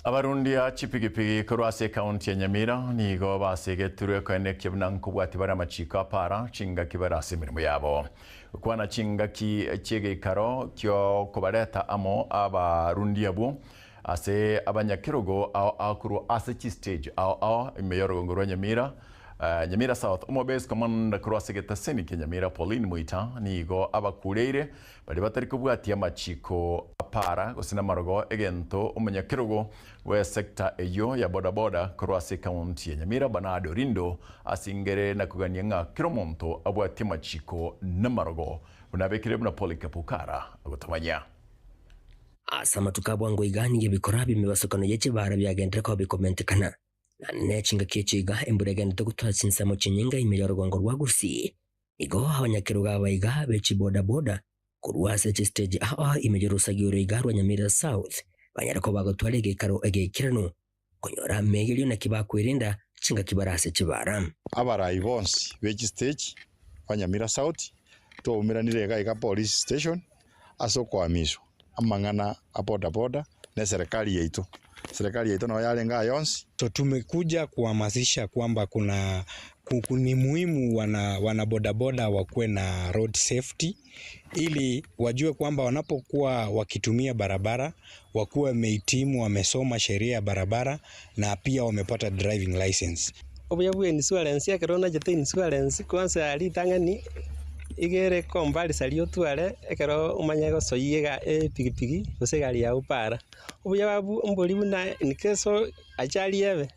Abarundia chipigipigi korwa ase ekaunti ya Nyamira nigo basegetirwe koenekia buna nkobwatia bare amachiko a para chingaki bare ase emeremo yabo. Gokwana chingaki chi'egeikaro ki'okobareta amo abarundia abwo ase abanyakerogo ao ao korwa ase chistage ao ao ime y'orogongo rwa Nyamira, Nyamira South, Omobesi Commander korwa ase egetaseni kia Nyamira Pauline Moita nigo abakureire Baria batari kobwatia amachiko a para gose namarogo egento omonyakerogo bw'esecta eyio ya bodaboda korwa ase ekaunti ya Nyamira Bernard Orindo asingere na kogania ng'a kera omonto abwatie amachiko namarogo buna abekire buna Polycarp Okara agotomanya. Ase amatuko a bwango iga nigo ebikora bi'emebasokano ye chibara biagenderire koba bikomentekana, na nechingaki echi iga embura egenderete gotwara chinsemo chinyinge ime y'orogongo rwa Gusii. Igo abanyakerogo abaiga be chibodaboda korwa ase chistage ao ime y'orosagi oro iga rwa Nyamira South banyare koba bagotwara egeikaro egeikeranu konyora amegerio naki bakwerinda chingaki bare ase chibara. Abarai bonsi be chistage ba Nyamira South twaumeranire iga iga police station ase okoamiswa amang'ana a bodaboda ne serikali yaito. Serikali yaito nabo yarenge aya yonsi. So tumekuja kuhamasisha kwamba kuna ni muhimu wana, wana bodaboda wakuwe na road safety ili wajue kwamba wanapokuwa wakitumia barabara wakuwe wamehitimu, wamesoma sheria ya barabara na pia wamepata driving license. Obuya bwa insurance ekero onachete insurance kwanza ritang'ani iga ere compulsory otware ekero omanye gosoyia ega epikipiki gose egari yago para. Obuya mbori buna in case ajali ebe,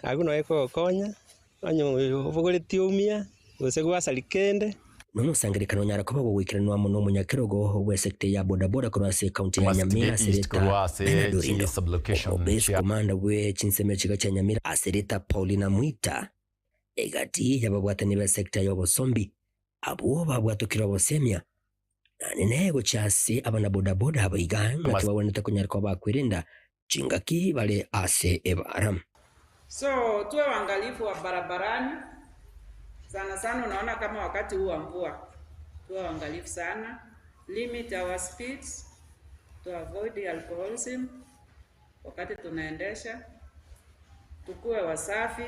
abwo nabo ekogokonya onye obogoretie oumia gose gwasaria kende. Nomosangererekano onyare koba gogoikeranwa amo nomonyakerogo bw'esecta ya bodaboda korwa ase ekaunti ya Mastige Nyamira East Sereta korwa ase Bernard Orindo, chi sublocation omobesi chia. commander bwe chinsemo echiga chia Nyamira Sereta Paulina Mwita, egati y'ababwatani b'esecta y'obosombi abwo babwatokire obosemia Naende gochia ase abanabodaboda aba iga, ng'aki bagwenerete konyara koba bakwerinda chingaki bare ase ebaara. So tuwe waangalifu wa barabarani sana sana, unaona kama wakati huu wa mvua, tuwe waangalifu sana, limit our speeds to avoid alcoholism wakati tunaendesha, tukuwe wasafi,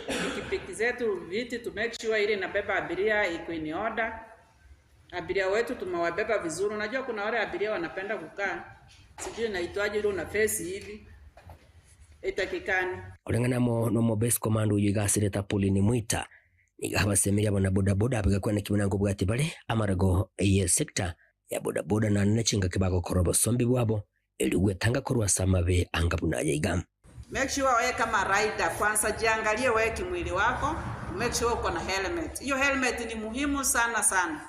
pikipiki zetu viti to make sure ile inabeba abiria iko in order. Abiria wetu tumewabeba vizuri. Unajua kuna wale abiria wanapenda kukaa, sijui inaitwaje ile una face hivi itakikani. Koreng'ana amo nomobesi komanda oyio iga aserete Pauline Mwita, nigo abasemeria abanabodaboda abwo igakwana buna nkobwati bare amarago ye sector ya bodaboda naende ne chingaki bagokora obosombi bwabo erio gwetanga korwa ase amabe anga buna aya iga. Make sure wewe kama rider kwanza jiangalie wewe kimwili wako, make sure uko na helmet. Hiyo helmet ni muhimu sana sana.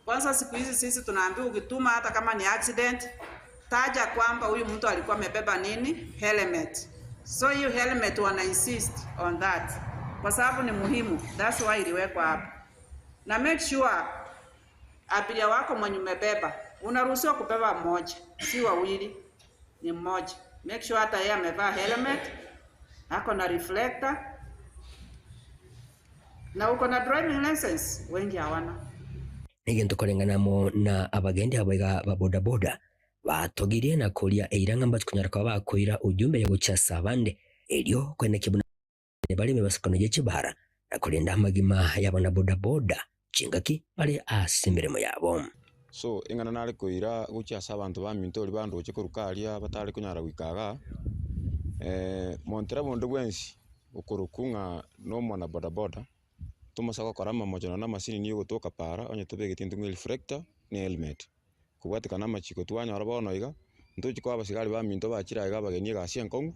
Kwanza siku hizi sisi tunaambiwa ukituma hata kama ni accident, taja kwamba huyu mtu alikuwa amebeba nini? Helmet. So hiyo helmet wana insist on that kwa sababu ni muhimu. That's why iliwekwa hapo. Na make sure abiria wako mwenye umebeba, unaruhusiwa kubeba mmoja, si wawili, ni mmoja. Make sure hata yeye amevaa helmet, ako na reflector na uko na driving license. Wengi hawana. Negento koreng'ana amo na abagendi abo iga ba bodaboda batogirie na koria eira ng'a mbache konyara koba bakoira ujumbe ya gochia ase abande erio koenekia buna bare emebasukano ye chibara na korenda amagima y'abanabodaboda chingaki bare ase emeremo yabo. So eng'ana nare koira gochia ase abanto baminto oria bandoche korwa karia batare konyara goika igaa, montereba onde bwensi okorokwa ng'a na omwana bodaboda, tomosa gokora amamocho nonya na amasini ya ogotoka para onye tobegeti intwe ng'a ereflector na ehelmet. Kobwatekana amachiko twanyora bono iga, ntochi koa abasigari baminto bachire aiga abageni egasi enkong'u,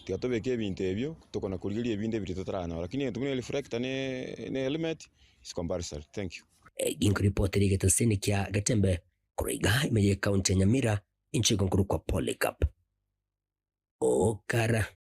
tiga tobeke ebinto ebio, tokona korigeria ebinde biria totaranyora. Lakini egento buna ereflector na ehelmet is compulsory. Thank you. Ginkoripotera egetaseni kia Getembe korwa iga ime ye county ya Nyamira, inche igo nkorokwa Polycarp Okara.